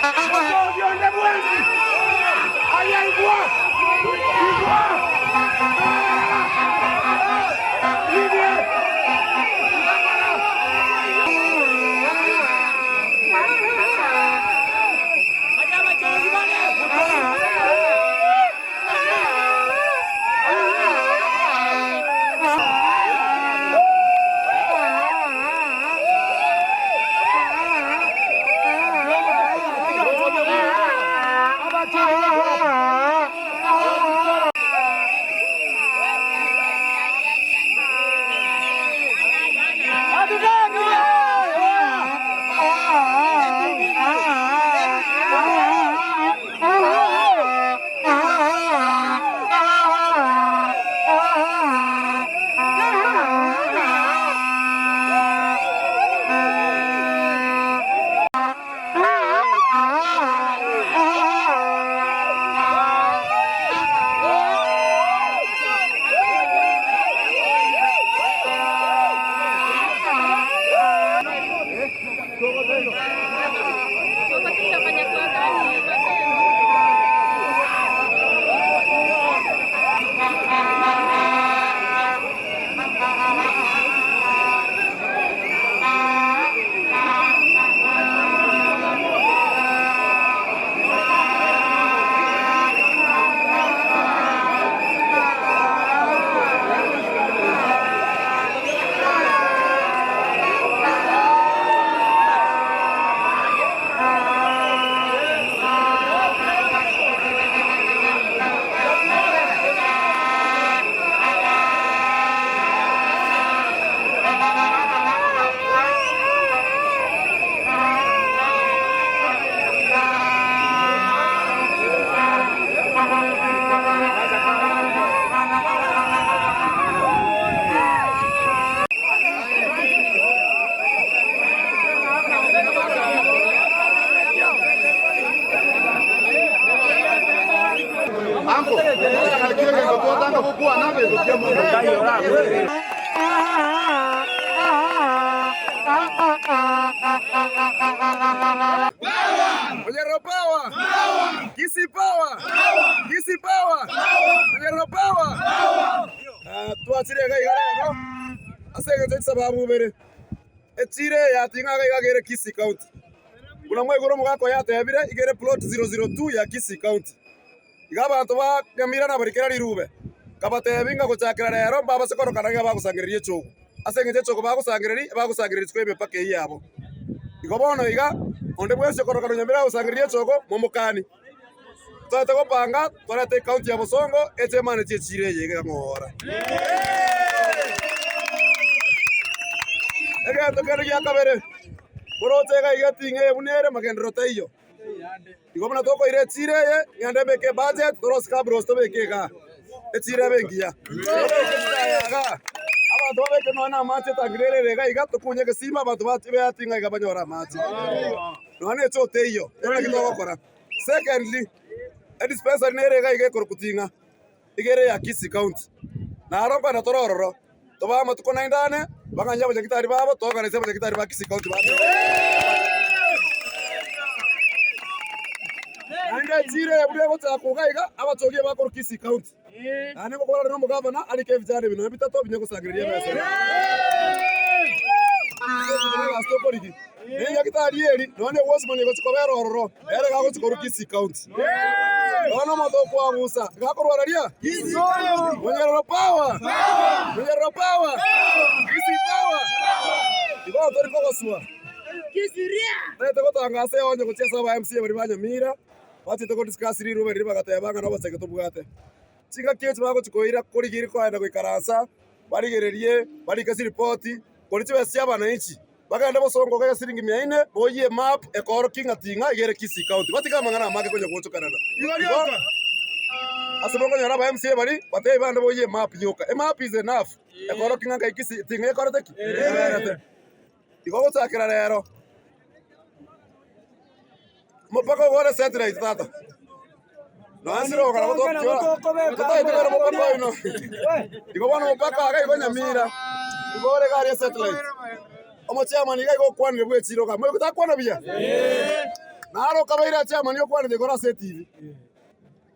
Mochogi onde bwensi aye igwa, igwa, Inwe Onyerero power! Kisii power! Kisii power! Onyerero power! Ah, twachire iga iga rero ase eng'encho chisababu ibere. Echire eye yating'a iga iga ere Kisii County. Buna mwaigure omogaka oye atebire, iga ere plot 002 ya Kisii County. Iga abanto ba Nyamira nabarikera rirube, nkabateebia ng'a gochakera rero mbabase korokana ng'a bagosangereria echogo. Ase engencho echogo bagosangereria, ebagosangereria isiko y'emepaka eyio yabo. Igo bono iga, onde bwensi okorokana Nyamira agosangereria echogo, momokani. Toete gopanga, torete ecounty ya Bosongo, eche emane chi'echiira eye iga ng'ora. Egento kende gia kabere, moroche iga iga eting'a eye buna ere, magenderero taiyo. Igo buna tokoira echiira eye, ng'ende mbeke ebudget, torosie cabros tobeke igaa, echiira ebe engiya. Tobeke chitaya igaa, abanto babeke nonya na amache etangi rere ere iga iga, tokunye egesima abanto bache beating'a iga banyore amache. Nonya na echoo teiyo, ero naki togokora. Secondly, edispensary nere iga iga ekorokwa ting'a, iga ere ya Kisii County. Naro nkoenda tore ororo, tobae amatuko naende ane, bang'anyie abanyagitari babo, toorganize abanyagitari ba Kisii County bache. Naende echiro eye buna egochaka iga iga, abachogi ebakorwa Kisii County. Naende ngokwana na omogavana arike ebijana ebi nonya bitato binye gosangereria emesa eye. Ase ebi egasi tokorigia. Na enyagitari eri nonya egosima egochia kobera ororo, ere iga agochia korwa Kisii County. Bono omonto okwagusa iga akorwara ria? Monyerero power! Monyerero power! Kisii power! Igo tori kogoswa. Tagete gotangasa eonye gochia ase aba MCA baria ba Nyamira, bachete go discuss riruba riria bagateba ng'a noboseke tobwate. Chingaki echi bagochia koira korigia koenda goikaransa, barigererie, barike chiripoti, koria chibesa chia abananchi. Bagende bosongo iga siringi mia ine, boyie emap ekoorokia ng'a ting'a iga ere Kisii County. Batige amang'ana amake konya gochokanana. Igo ase bokonyora aba MCA baria, batebi bande boyie emap yoka. Emap is enough ekoorokia ng'a ngai Kisii ting'a ekorete ki? Eberete. Igo gochakera rero, omopaka ogo ore satellite tata. Nonya siroka nabo togochora, totagete kore omopaka oino. Igo bono omopaka iga igo Nyamira, igo ore iga aria satellite. Omochairman iga igo okwanire bwa echiro iga, moigwete akwana buya? Naro okabaire chairman okwanete igoro ase etibi.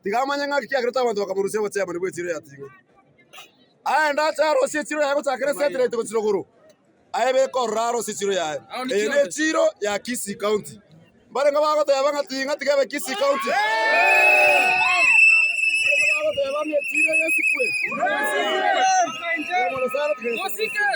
Tiga amanye ng'aki kiagerete abanto bakamorusia obochairman bwe echiro ya Ting'o. Aende ache arosie echiro yaye gochakera esatellite gochia rogoro, aebeke ororo arosie echiro yaye. Eye ne echiro ya Kisii County. Mbarenge bagoteba ng'a Ting'a tiga ebe Kisii County. Mbarenge bagoteba ng'a echiro eye esikwe. Mbuya mono sana tiga Nyasae abasesie.